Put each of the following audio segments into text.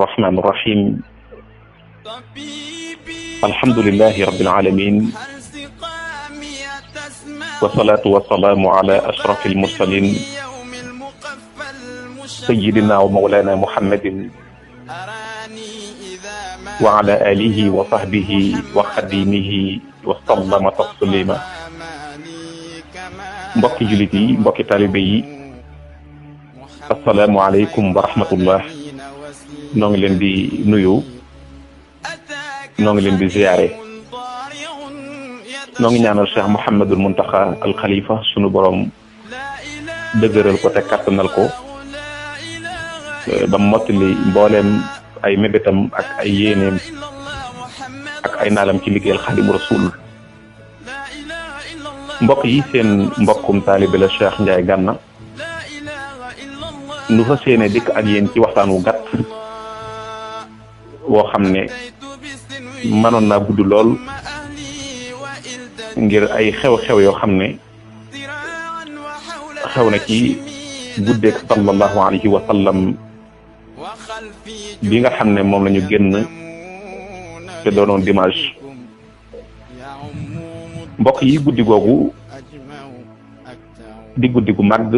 الرحمن الرحيم الحمد لله رب العالمين والصلاة والسلام على أشرف المرسلين سيدنا ومولانا محمد وعلى آله وصحبه وخديمه وسلم تسليما. mbokki jullit yi mbokki taalibe yi asalaamualeykum wa rahmatullah. noo ngi leen di nuyu, noo ngi leen di ziyaare, noo ngi ñaanal Cheikh Mouhamadul Muntaxa al Khalifa sunu borom dëgëral ko te kattanal ko ba mottali mbooleem ay mébétam ak ay yéeneem ak ay naalam ci liggéeyal Xaadimu Rasuul. mbokk yi, seen mbokkum taalibe la Cheikh Ndiaye Gana nu fa séene dikk ak yéen ci waxtaan wu gàtt woo xam ne mënoon naa gudd lool ngir ay xew-xew yoo xam ne xew na ci guddeeg sallallahu alayhi wa sallam bi nga xam ne moom la ñu génn te doonoon dimanche. mbokk yi, guddi googu di guddi gu màgg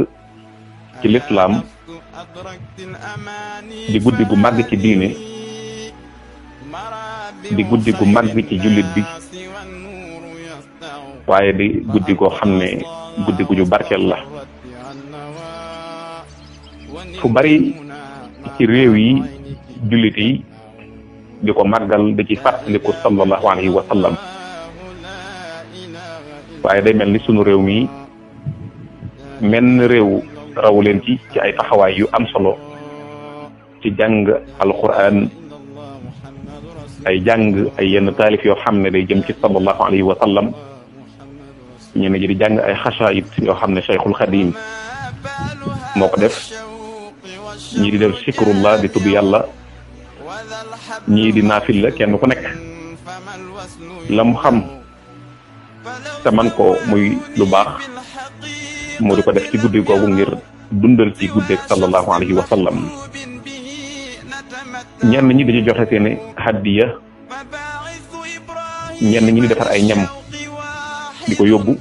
ci lislaam, di guddi gu màgg ci diine, di guddi gu màgg ci jullit bi, waaye di guddi goo xam ne guddi gu ñu barkeel la. fu bari ci réew yi jullit yi di ko màggal di ci fàttaliku sallallahu alayhi wa sallam, waaye day mel ni sunu réew mi menn réew rawu leen ci ay taxawaay yu am solo ci jàng alquran, ay jàng ay yenn taalif yoo xam ne day jëm ci sallallahu alayhi wa sallam, ñenn ñi di jàng ay xasaayid yoo xam ne Cheikhul Xadim moo ko def, ñii di def sikrullah di tudd yàlla, ñii di naafil la, kenn ku nekk la mu xam te man ko muy lu baax moo di ko def ci guddi googu ngir dundal ci guddeeg sallallahu alayhi wa sallam. ñenn ñi dañu joxe seeni hadiya, ñenn ñi di defar ay ñam di ko yóbbu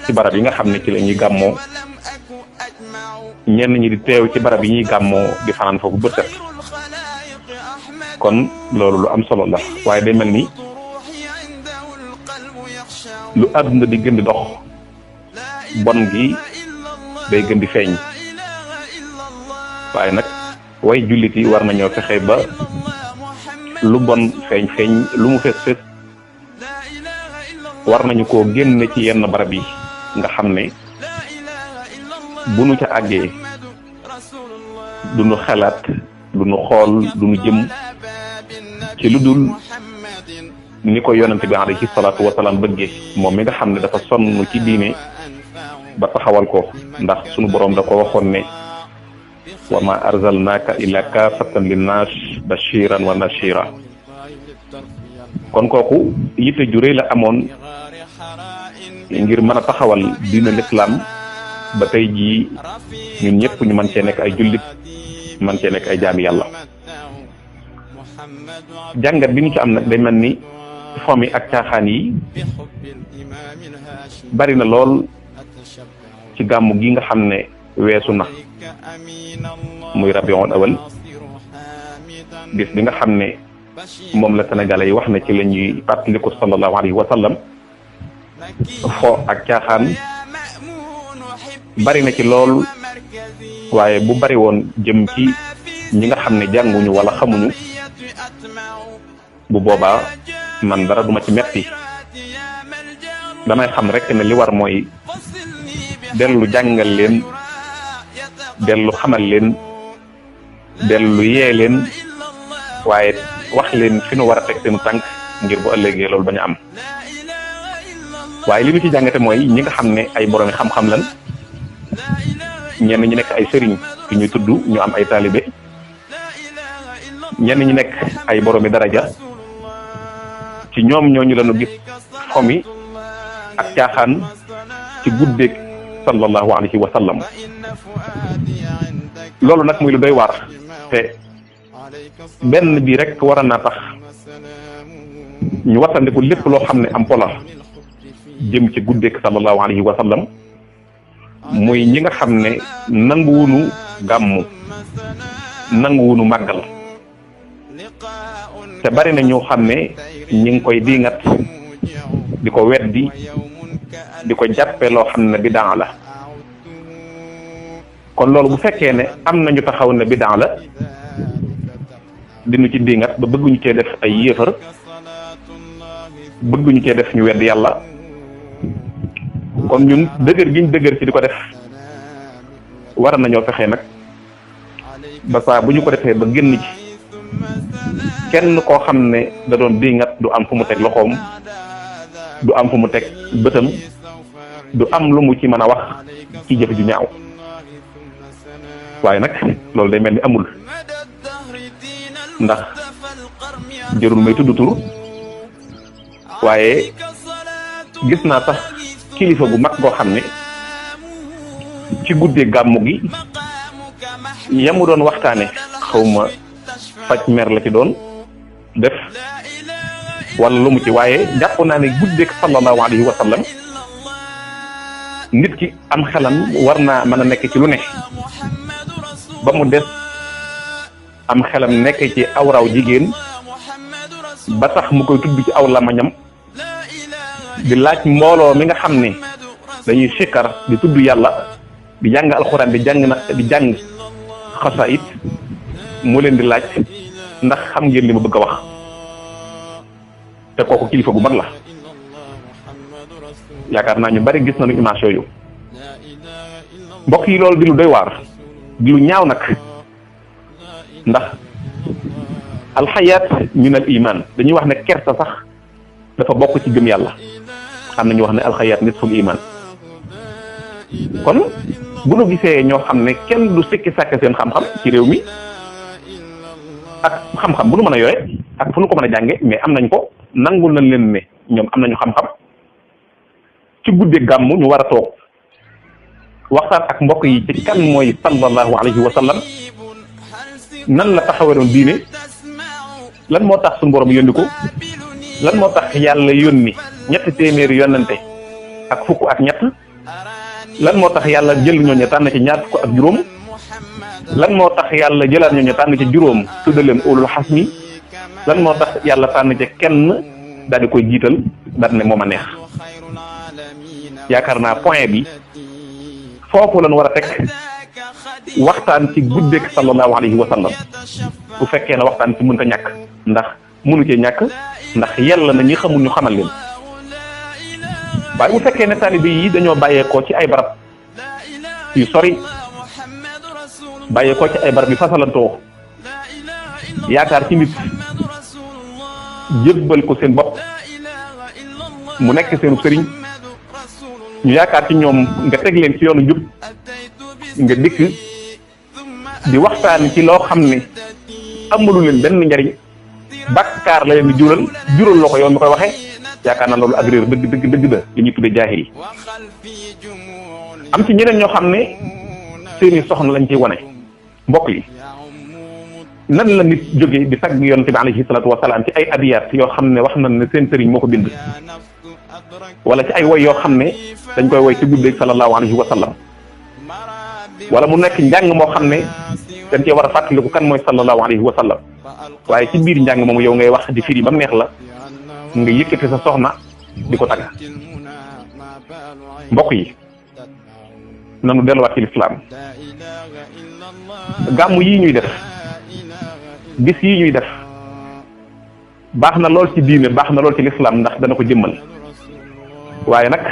ci barab yi nga xam ne ci la ñuy gàmmoo, ñenn ñi di teew ci barab yi ñuy gàmmoo di fanaan foofu bët set. kon loolu lu am solo la, waaye day mel ni lu àdduna di gën di dox bon gi day gën di feeñ, waaye nag way jullit yi war nañoo fexe ba lu bon feeñ lu mu fees fees war nañu koo génne ci yenn barab yi nga xam ne bu nu ca àggee du nu xalaat, du nu xool, du nu jëm ci lu dul ni ko yonent bi alayhi salaatu wasalaam bëggee, moom mi nga xam ne dafa sonn ci diine ba taxawal ko, ndax sunu boroom da ko waxoon ne wa ma arsalnaaka illa kaafatan linnaas bashiran wa nashira. kon kooku yitte ju rëy la amoon ngir mën a taxawal diine lislaam ba tey jii ñun ñëpp ñu mën cee nekk ay jullit, mën cee nekk ay jaami yàlla. jàngat bi ñu ci am nag day mel ni fomi ak caaxaan yi bari na lool ci gàmmu gi nga xam ne weesu na, muy rabiul awal, bis bi nga xam ne moom la sénégalais yi wax ne ci la ñuy fàttaliku sallallahu alayhi wa sallam. fo ak caaxaan bari na ci lool, waaye bu bari woon jëm ci ñi nga xam ne jànguñu wala xamuñu, bu boobaa man dara duma ci metti. damay xam rek ne li war mooy dellu jàngal leen, dellu xamal leen, dellu yee leen, waaye wax leen fi nu war a teg seenu tànk ngir bu ëllëgee loolu bañ a am. waaye li ñu ci jàngate mooy ñi nga xam ne ay boroomi xam-xam lan, ñenn ñi nekk ay sëriñ yu ñuy tudd ñu am ay taalibe, ñenn ñi nekk ay boroomi daraja, ci ñoom ñooñu lañu gis fomi ak caaxaan ci guddeeg sallallahu alayhi wa sallam. loolu nag muy lu doy waar te benn bi rek war naa tax ñu wattandiku lépp loo xam ne am pola jëm ci guddeek sallallahu alayhi wa sallam muy ñi nga xam ne nanguwunu gàmmu nanguwunu màggal te bari na ñoo xam ne ñi ngi koy diingat di ko weddi di ko jàppe loo xam ne bidaa la kon loolu bu fekkee ne am nañu taxaw ne bidaa la dinu ci diingat ba bëgguñu cee def ay yéefar bëgguñu cee def ñu weddi yàlla kon ñun dëgër giñ dëgër ci di ko def war nañoo fexe nag ba saa bu ñu ko defee ba génn ci kenn koo xam ne da doon diingat du am fu mu teg loxoom du am fu mu teg bëtam du am lu mu ci mën a wax ci jëf ju ñaaw waaye nag loolu day mel ni amul ndax jërul may tudd tur waaye gis naa sax kilifa gu mag goo xam ne ci guddee gàmmu gi yamu doon waxtaane xawma faj mer la ci doon def wala lu mu ci waaye jàpp naa ne guddeek sallallahu alayhi wa sallam nit ki am xelam war naa mën a nekk ci lu ne ba mu des am xelam nekk ci awraw jigéen ba tax mu koy tudd ci aw lamañam di laaj mbooloo mi nga xam ne dañuy sikkar di tudd yàlla di jàng alxuraan di jàng xasaayid mu leen di laaj ndax xam ngeen li ma bëgg a wax te kooku kilifa gu mag la yaakaar naa ñu bari gis nañu image yooyu mbokk yi loolu di lu doy waar di lu ñaaw nag ndax alxayaat min al iman dañuy wax ne kersa sax dafa bokk ci gëm yàlla am na ñu wax ne alxayaat nisful iman kon bu nu gisee ñoo xam ne kenn du sikki sàkk seen xam-xam ci réew mi ak xam-xam bu nu mën a yore ak fu nu ko mën a jànge mais am nañ ko nangul nañ leen ne ñoom am nañu xam-xam ci guddee gàmmu ñu war a toog waxtaan ak mbokk yi ci kan mooy sallallahu alayhi wa sallam nan la taxawee doon diine lan moo tax suñu borom yónni ko lan moo tax yàlla yónni 300 yonante ak fukk ak ñett lan moo tax yàlla jël ñooñu tànn ci ñaar fukk ak juróom lan moo tax yàlla jëlaat ñooñu tànn ci juróom tudda leen ulul xasmi lan moo tax yàlla tànn ci kenn daal di koy jiital daal ne moom a neex yaakaar naa point bi foofu lañ war a teg waxtaan ci guddeek sallallahu alayhi wa sallam bu fekkee ne waxtaan ci mënta ñàkk ndax mënu cee ñàkk ndax yàlla na ñi xamul ñu xamal leen waaye bu fekkee ne taalibe yi dañoo bàyyeekoo ci ay barab yu sori bàyyeekoo ci ay barab yu fasalantoo yaakaar ci nit jébbal ko seen bopp mu nekk seenu sëriñ ñu yaakaar ci ñoom nga teg leen ci yoonu jub nga dikk di waxtaan ci loo xam ne amulu leen benn njariñ bakkaar la leen di jural loo ko yow mi koy waxee yaakaar naa loolu ak réer dëgg la li ñuy tuddee jaahil yi am ci ñeneen ñoo xam ne seeni soxna lañ ciy wane mbokk yi nan la nit jóge di tagg yonent bi alayhi salaatu wasalaam ci ay abiyaat yoo xam ne wax nañ ne seen sëriñ moo ko bind wala ci ay woy yoo xam ne dañ koy woy ci guddeeg sallallahu alayhi wa sallam wala mu nekk njàng moo xam ne dañ cee war a fàttaliku kan mooy sallallahu alayhi wa sallam waaye ci biir njàng moomu yow ngay wax di firi ba mu neex la nga yëkkati sa soxna di ko tagg mbokk yi nanu delluwaat ci lislaam gàmmu yii ñuy def bis yii ñuy def baax na lool ci diine baax na lool ci lislaam ndax dana ko jëmmal waaye nag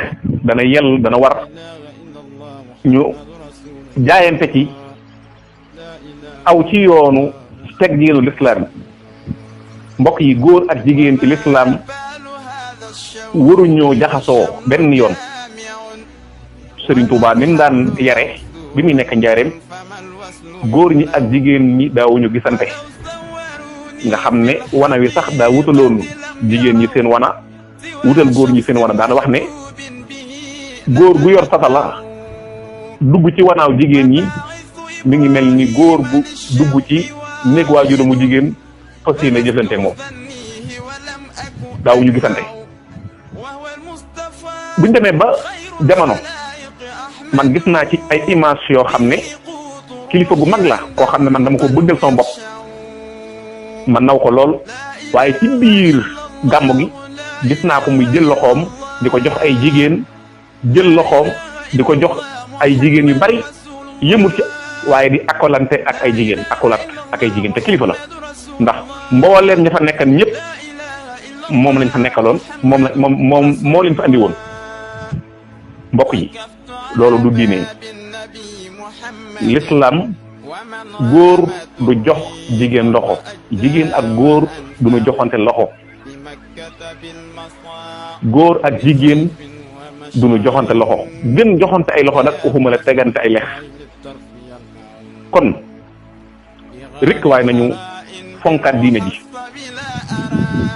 dana yell dana war ñu jaayante ci aw ci yoonu teggiinu lislaam mbokk yi góor ak jigéen ci lislaam waruñoo jaxasoo benn yoon Sëriñ Tuubaa ni mu daan yare bi muy nekk njaareem góor ñi ak jigéen ñi daawuñu gisante nga xam ne wana wi sax daa wutaloon jigéen ñi seen wana wutal góor ñi seen wana daan wax ne góor gu yor satala dugg ci wanaaw jigéen ñi mi ngi mel ni góor bu dugg ci néeg waajur mu jigéen fas yéene jëflante moom daawuñu gisante. buñ demee ba jamono man gis naa ci ay image yoo xam ne kilifa gu mag la koo xam ne man dama ko bëggal sama bopp man naw ko lool waaye ci biir gàmmu gi gis naa ko muy jël loxoom di ko jox ay jigéen jël loxoom di ko jox ay jigéen yu bari yëmul ci waaye di akkolante ak ay jigéen akkolat ak ay jigéen te kilifa la ndax mbooleem ña fa nekkan ñëpp moom lañ fa nekkaloon moom moo leen fa andi woon. mbokk yi loolu du diine l'islam góor du jox jigéen loxo jigéen ak góor du ñu joxante loxo góor ak jigéen du ñu joxante loxo gën joxante ay loxo nag waxuma la tegante ay lex kon rek waaye nañu fonkaat diine ji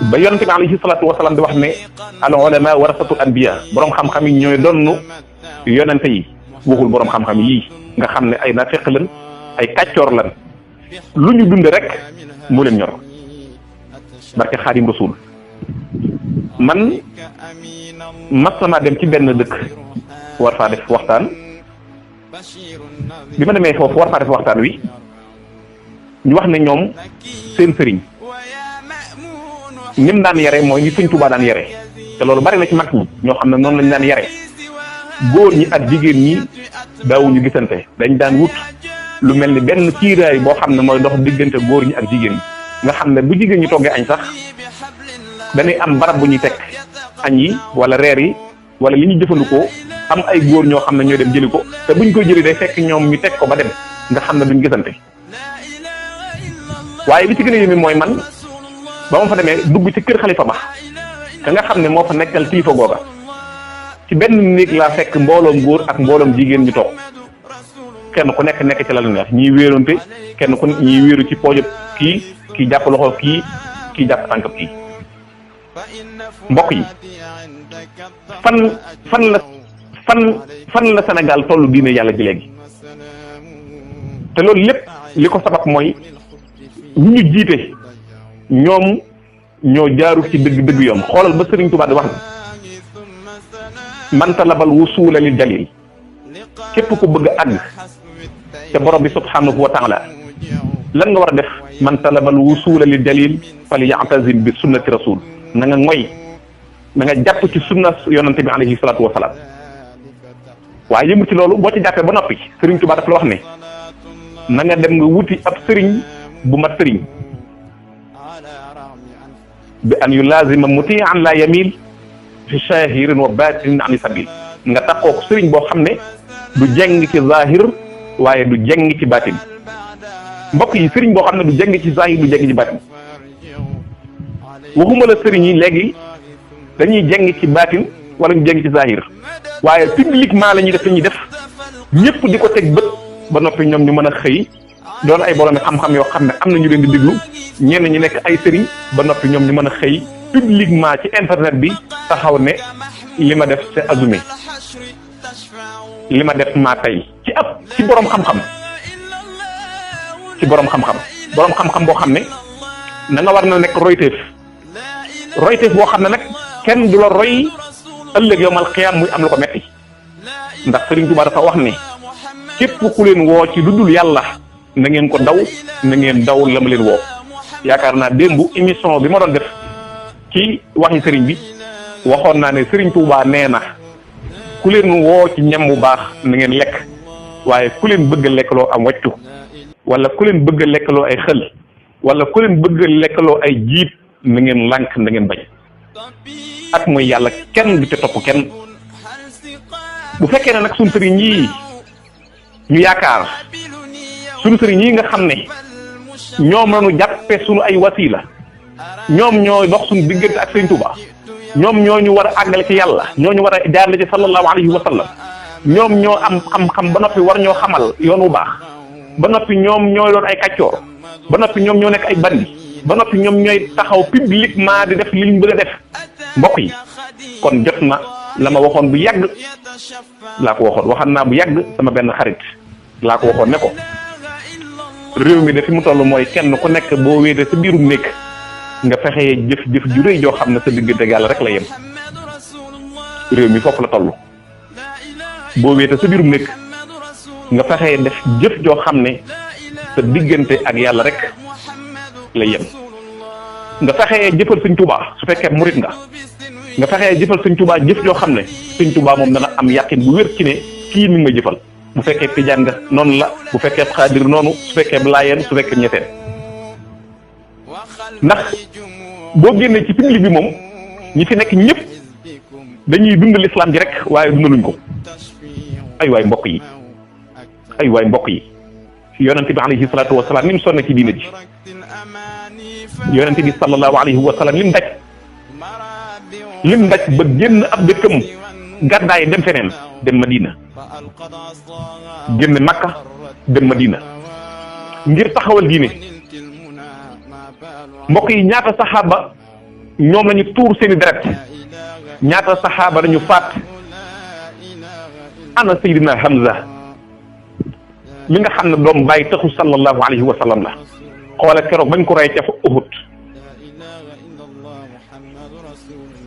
ba yonente bi alayhi salaatu wasalaam di wax ne al ulama warasatul anbiya borom xam-xam yi ñooy donnu yonente yi waxul borom xam-xam yii nga xam ne ay nafiq lan ay kàccoor lan lu ñu dund rek mu leen ñor barke xaadim rasul man mas sama dem ci benn dëkk war faa def waxtaan bi ma demee foofu war faa def waxtaan wi ñu wax ne ñoom seen sëriñ nim daan yare mooy ni Sëñ Tuubaa daan yare te loolu bari na ci mag ñi ñoo xam ne noonu lañ daan yare góor ñi ak jigéen ñi daawuñu gisante dañ daan wut lu mel ni benn kiiraay boo xam ne mooy dox diggante góor ñi ak jigéen ñi nga xam ne bu jigéen ñi toggee añ sax dañuy am barab bu ñuy teg añ yi wala reer yi wala li ñuy jëfandikoo am ay góor ñoo xam ne ñooy dem jëli ko te buñ koy jëli day fekk ñoom ñu teg ko ba dem nga xam ne duñ gisante waaye li ci gën a yéeme mooy man ba ma fa demee dugg ci kër xalifa ba ka nga xam ne moo fa nekkal kilifa googa ci benn néeg laa fekk mbooloom góor ak mbooloom jigéen ñu toog kenn ku nekk ci la lu neex ñii wéeronte kenn ku ñii wéeru ci poojab kii jàpp loxo kii jàpp tànkab kii mbokk yi fan la Sénégal tollu diine yàlla ji léegi te loolu lépp li ko sabab mooy ñu jiite ñoom ñoo jaaru ci dëgg yoon xoolal ba Sëriñ Tuubaa di wax man talabal wusuula lil jalil képp ku bëgg a àgg te borom bi subhanahu wa taala lan nga war a def man talabal wusuula lil jalil fal ya'tazim bi sunnati rasul na nga ngoy na nga jàpp ci sunna yonante bi alayhi salaatu wa salaam waaye yëmul ci loolu boo ci jàppee ba noppi Sëriñ Tuubaa daf la wax ne na nga dem nga wuti ab sëriñ bu mat sëriñ bi an yulazima muti'an la yamil fi shahirin wa batinin ani sabil nga taxoo ko sëriñ boo xam ne du jeng ci zahir waaye du jeng ci batin mbokk yi sëriñ boo xam ne du jeng ci zahir du jeng ci batin waxuma la sëriñ yi léegi dañuy jeng ci batin wala ñu jeng ci zahir waaye publiquement la ñuy def li ñuy def ñëpp di ko teg bët ba noppi ñoom ñu mën a xëy doon ay borom xam-xam yoo xam ne am na ñu leen di déglu ñenn ñi nekk ay sëriñ ba noppi ñoom ñu mën a xëy publiquement ci internet bi taxaw ne li ma def c'est assumé li ma def maa tey ci borom xam-xam borom xam-xam boo xam ne na nga war na nekk royteef boo xam ne nag kenn du la roy ëllëg yowmal xiyaam muy am lu ko metti ndax Sëriñ Tuubaa dafa wax ne képp ku leen woo ci lu dul yàlla na ngeen ko daw na ngeen daw la ma leen woo yaakaar naa démb émission bi ma doon def ci waxi sëriñ bi waxoon naa ne Sëriñ Tuubaa nee na ku leen woo ci ñam bu baax na ngeen lekk waaye ku leen bëgg a lekkaloo am wàccu wala ku leen bëgg a lekkaloo ay xël wala ku leen bëgg a lekkaloo ay jiit na ngeen lànk na ngeen bañ ak mooy yàlla kenn du ca topp kenn bu fekkee ne nag suñu sëriñ yi ñu yaakaar suñu sëriñ yi nga xam ne ñoom lañu jàppe suñu ay wasila ñoom ñoo dox suñu diggante ak Sëriñ Tuubaa ñoom ñoo ñu war a àggale ci yàlla ñoo ñu war a jaarale ci sallallahu alayhi wa sallam ñoom ñoo am xam-xam ba noppi war ñoo xamal yoon wu baax ba noppi ñoom ñooy doon ay kàccoor ba noppi ñoom ñoo nekk ay bandi ba noppi ñoom ñooy taxaw publiquement di def li ñu bëgg a def mbokk yi kon jot na la ma waxoon bu yàgg waxoon naa bu yàgg sama benn xarit laa ko waxoon ne ko réew mi de fi mu toll mooy kenn ku nekk boo wéete sa biirum nekk nga fexee jëf ju rëy joo xam ne sa diggante ak yàlla rek la yem. réew mi foofu la toll boo wéete sa biirum nekk nga fexee def jëf joo xam ne sa diggante ak yàlla rek la yem. nga fexee jëfal Sëñ Tuubaa su fekkee murit nga fexee jëfal Sëñ Tuubaa jëf joo xam ne Sëñ Tuubaa moom dana am yàqin bu wér ci ne kii mi ngi may jëfal. bu fekkee tijaan nga noonu la bu fekkee xaadir noonu su fekkee laayeen su fekkee ñetteel ndax boo génnee ci public bi moom ñi fi nekk ñëpp dañuy dund l'islam ji rek waaye dundaluñ ko. ay waay mbokk yi yonente bi alayhi salaatu wa salaam ni mu sonn ci diina ji yonente bi sallallahu alayhi wa sallam lim daj ba génn ab dëkkam gàddaay dem feneen dem Madina génn Makka dem Madina ngir taxawal diine mbokk yi ñaata saxaaba ñoom lañu tuur seeni deret ñaata saxaaba lañu faat ana Seydina Hamza mi nga xam ne doom bàyyi taxu sallallahu alayhi wa sallam la xoola keroog bañ ko rey ca fa Uhud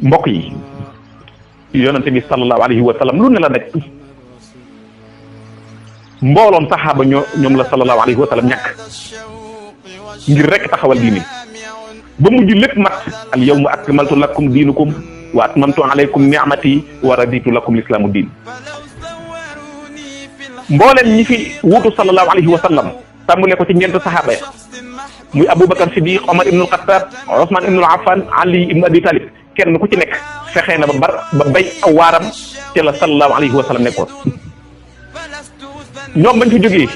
mbokk yi yonente bi sallallahu alayhi wa sallam lu ne la daj mbooloom saxaaba ñoom la sallallahu alayhi wa sallam ñàkk ngir rek taxawal diine ba mujj lépp mat al yawma akmaltu lakum diinukum wa atmamtu alaykum ni'mati wa raditu lakum lislaamu diin mbooleem ñi fi wuutu sallallahu alayhi wa sallam tàmbale ko ci ñeent saxaaba ya muy Aboubacar Siddiq Omar ibnul Xattaab Ousmane ibnul Affan Ali ibnu Abi Talib kenn ku ci nekk fexee na ba bay aw waaram ci la sallallahu alayhi wa sallam nekkoon ñoom bañ fi jógee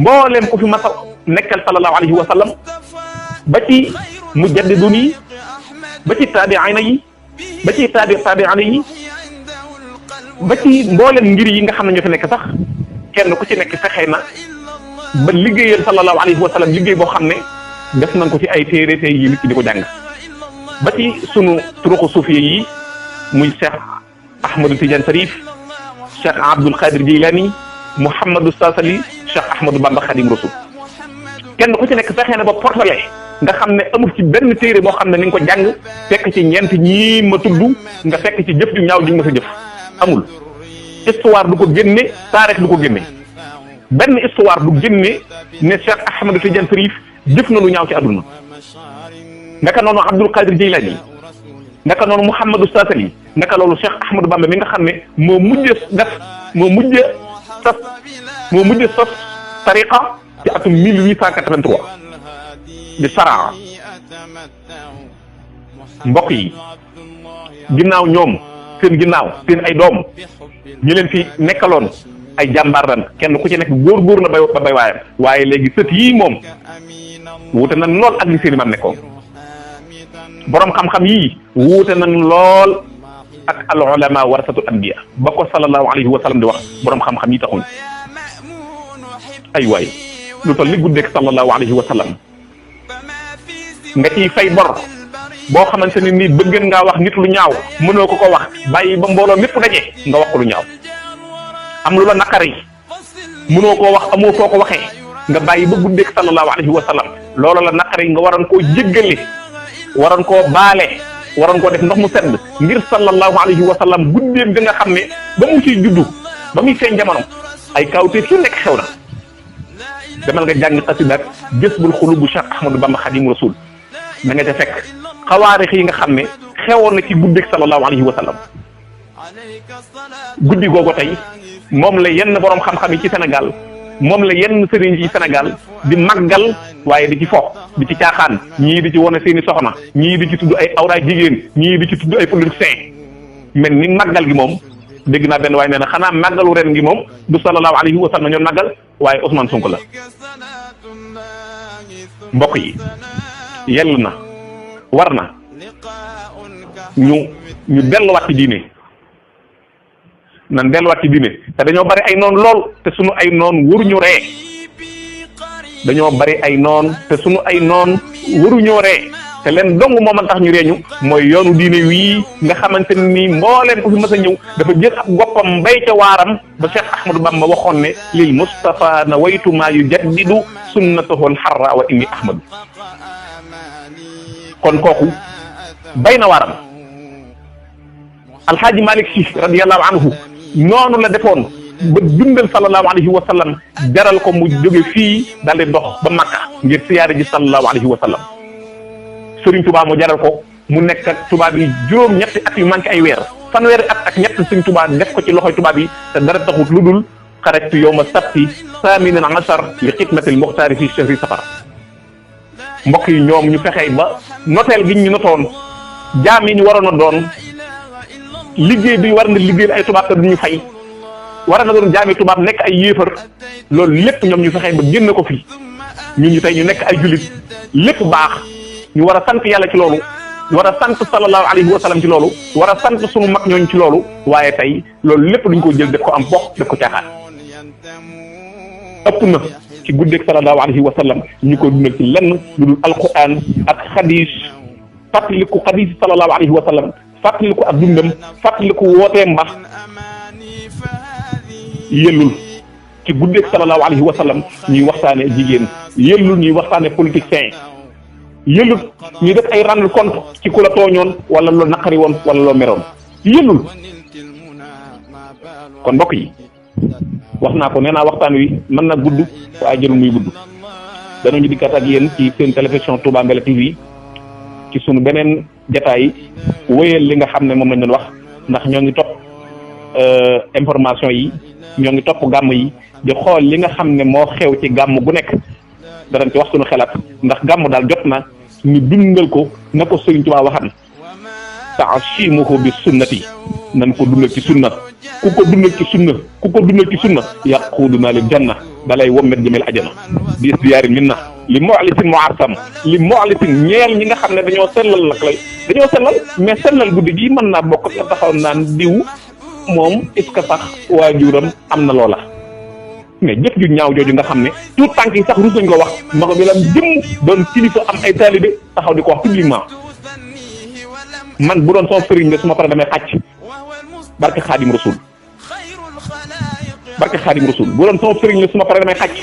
mbooleem ku fi masa nekkal sallallahu alayhi wa sallam ba ci mujaddidun yi ba ci taabi'ina yi ba ci taabi'ina yi ba ci mbooleem ngir yi nga xam ne ñoo fi nekk sax kenn ku ci nekk fexee na ba liggéeyal sallallahu alayhi wa sallam liggéey boo xam ne def nañ ko ci ay téere tey yi nit ci di ko jàng ba ci sunu turuqu suufiya yi muy Cheikh Ahmadou Tidiane Sarif Cheikh Abdoul Khadir Jilani Mouhamadou Sassali Cheikh Ahmadou Bamba Khadim Rasoul kenn ku ci nekk fexee na ba portale nga xam ne amul ci benn téere boo xam ne ni nga ko jàng fekk ci ñeent ñii ma tudd nga fekk ci jëf ju ñaaw ji nga sa jëf amul histoire du ko génne taarix du ko génne benn histoire du génne ne Cheikh Ahmadou Tidiane Sarif jëf na lu ñaaw ci àdduna naka noonu Abdul Qadir Jilani naka noonu Mouhamadou Sassali naka loolu Cheikh Ahmadou Bamba mi nga xam ne moo mujj sos tariqa ci atum 1883 di saraa mbokk yi ginnaaw ñoom seen ay doom ñu leen fi nekkaloon ay jàmbaar lan kenn ku ci nekk góor la ba bay waayam waaye léegi sët yii moom wuute nañ lool ak li seeni maam nekkoon borom xam-xam yii wuute nañ lool ak al ulama warasatul anbiya ba ko sallallahu alayhi wa sallam di wax borom xam-xam yi taxuñ ay waay lu toll li guddeeg sallallahu alayhi wa sallam nga ciy fay bor boo xamante ne nii bëgg ngaa wax nit lu ñaaw mënoo ko wax bàyyi ba mbooloo mépp daje nga wax ko lu ñaaw am lu la naqari mënoo koo wax amoo foo ko waxee nga bàyyi ba guddeeg sallallahu alayhi wa sallam loolu la naqari nga waroon koo jéggale waroon koo baale waroon koo def ndox mu sedd ngir sallallahu alayhi wa sallam guddeeg da nga xam ne ba mu ciy juddu ba muy feeñ jamono ay kawteef yu nekk xew na demal nga jàng xasidaat Jazbul Xuluub bu Cheikh Ahmadou Bamba Xaadimu Rasuul da nga ca fekk xawaarix yi nga xam ne xewoon na ci guddeeg sallallahu alayhi wa sallam guddi googu tey moom la yenn borom xam-xam yi ci Sénégal moom la yenn sëriñ yi ci Sénégal di màggal waaye di ci fo di ci caaxaan ñii di ci wane seeni soxna ñii di ci tudd ay awraay jigéen ñii di ci tudd ay politiciens mel ni màggal gi moom dégg naa benn waaye nee na xanaa màggalu ren gi moom du sallallahu alayhi wa sallam ñoom màggal waaye Ousmane Sonko la mbokk yi yell na war na ñu delluwaat ci diine nan delluwaat ci diine te dañoo bari ay noon lool te sunu ay noon waruñu ree dañoo bari ay noon te sunu ay noon waruñoo ree te leen dong moo mën tax ñu reeñu mooy yoonu diine wii nga xamante ni mbooleem ku fi mës a ñëw dafa jël ab goppam mbay ca waaram ba Cheikh Ahmadou Bamba waxoon ne lil Mustafa na waytu maa yu jaddidu sunnatahu alxarra wa inni ahmadu kon kooku bay na waaram. alxaaji Malick Sy radiyallahu anhu noonu la defoon ba dundal sallallahu alayhi wa sallam jaral ko mu jóge fii daal di dox ba Makka ngir siyaare ji sallallahu alayhi wa sallam Sëriñ Tuubaa mu jaral ko mu nekk ak tubaab yi juróom-ñetti at yu manqué ay weer fanweeri at ak ñett Sëriñ Tuubaa def ko ci loxoy tubaab yi te dara taxut lu dul xarajtu yawma sabti saaminan ashar li xidmatil muxtaari fi shahri safar mbokk yi ñoom ñu fexey ba noteel gi ñu notoon jaam yi ñu waroon a doon liggéey bi war na liggéey ay tubaab te duñu fay war na doon jaami tubaab nekk ay yéefar loolu lépp ñoom ñu fexey ba génn ko fi ñun ñu tey ñu nekk ay jullit lépp baax ñu war a sant yàlla ci loolu war a sant sallallahu alayhi wa sallam ci loolu war a sant sunu mag ñooñu ci loolu waaye tey loolu lépp duñ ko jël def ko am bokk def ko caaxaan ëpp na ci guddeeg sallallahu alayhi wa sallam ñu ko dundal ci lenn lu dul alquran ak xadiis fàttaliku xadiis sallallahu alayhi wa sallam fàttaliku ak dundam fàttaliku wooteem mbax yellul ci guddeeg sallallahu alayhi wa sallam ñuy waxtaane jigéen yellul ñuy waxtaane politicien yellul ñuy def ay rendre compte ci ku la tooñoon wala loo naqari woon wala loo meroon yellul kon mbokk yi wax naa ko nee naa waxtaan wi mën na gudd waaye jëlul muy gudd danañu dikkaat ak yéen ci seen télévision Touba Mbella TV ci sunu beneen jataay wéyal li nga xam ne moom lañ doon wax ndax ñoo ngi topp information yi ñoo ngi topp gàmm yi di xool li nga xam ne moo xew ci gàmm gu nekk danañ ci wax sunu xelaat ndax gàmm daal jot na ñu dundal ko na ko Sëriñ Tuubaa waxan ta'shimuhu bi sunnati nan ko dundal ci sunna ku ko dundal ci sunna yaquduna lil janna dalay wommet jëmel ajana bi ziyaari minna li mu'lisin mu'assam li mu'lisin ñeel ñi nga xam ne dañoo sellal lak lay dañoo sellal mais sellal guddi gi mën naa bokk nga taxaw naan diw moom est-ce que sax waajuram am na loola mais jëf ju ñaaw jooju nga xam ne tout tànk yi sax rus nañ ko wax ma ko bi lam jëm doon kilifa am ay taalibe taxaw di ko wax publiquement man bu doon sama sëriñ de su ma paree damay xàcc barke xaadim rasul bu doon sama sëriñ la su ma paree damay xàcc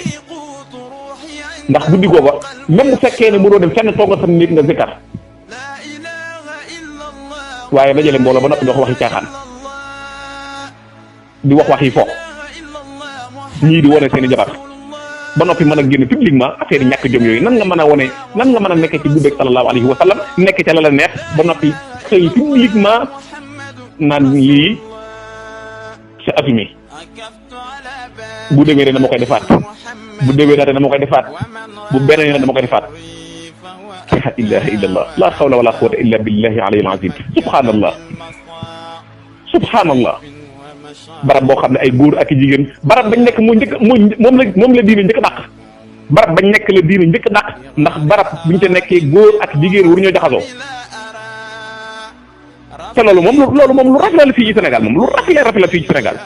ndax guddi googa même bu fekkee ne mënoo dem fenn toog nga sa nit nga zikkar waaye dajale mbooloo ba noppi nga wax waxi caaxaan di wax waxi fo ñii di wane seen i jabar ba noppi mën a génn publiquement affaire yi ñàkk jom yooyu nan nga mën a wane nan nga mën a nekk ci guddeeg sallallahu alayhi wa sallam nekk ca la la neex ba noppi xëy publiquement naan lii c'est assumé bu déwénee dama koy defaat bu déwénee dama koy defaat bu beneen dama koy defaat la ilaha illallah la hawla wala quwwata illa billahi alayhi al-azim subhanallah barab boo xam ne ay góor ak i jigéen barab bañ nekk moo njëkk moom la diine njëkk dàq barab bañ nekk la diine njëkk dàq ndax barab buñ ca nekkee góor ak jigéen waru ñoo jaxasoo te loolu moom lu rafet la fii ci Sénégal moom lu rafet la fii ci Sénégal